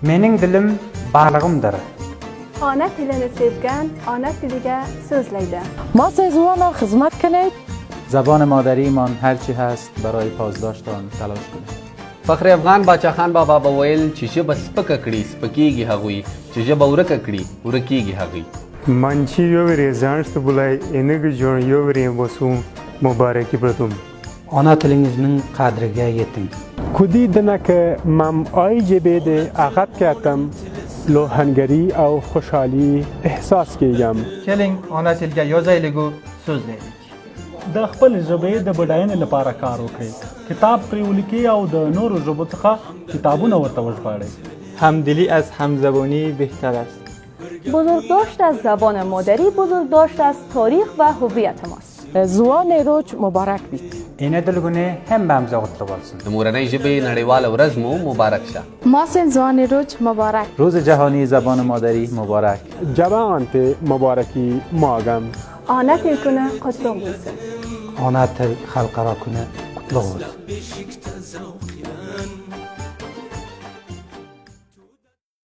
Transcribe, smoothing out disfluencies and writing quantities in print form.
Meniň dilim balygymdyr. Ona tilini sevgan ona tilida so'zlaydi. ما زوانا خدمت کنید. زبان مادریمان هرچی هست برای پاسداشت آن تلاش کنید. فخر افغان باچا خان بابا به ویل چې ژبه سپکه کړي سپکیږي هغوی، چې ژبه ورکه کړي ورکیږي هغوی. منچی یووری زانست بولای انګ جون یووری بوسو مبارکی پرتم. Ona tilingizning qadriga yeting. کودی دنک مم آی جبه د اغت کاتم لوهنګری او خوشحالی احساس کیږم. Keling, ona tilga yozaylik-u so'zlaylik. د خپل ژبې د بډاینې لپاره کار وکړئ، کتاب پرې ولیکئ او د نورو ژبو څخه کتابونه ورته وژباړئ. همدلی از همزبانی بهتر است. بزرگداشت از زبان مادری بزرگداشت از تاریخ و هویت ماست. زوان روج مبارک بید. Ene dil güni hemmämize gutly bolsun. د مورنۍ ژبې نړیواله ورځ مو مبارک شه. ماسن زوان روج مبارک. روز جهانی زبان مادری مبارک. جوان ته مبارکی ماغم. Ona til kuni qutlug' bo'lsin. Ona til xalqaro kuni qutlug' bo'lsin.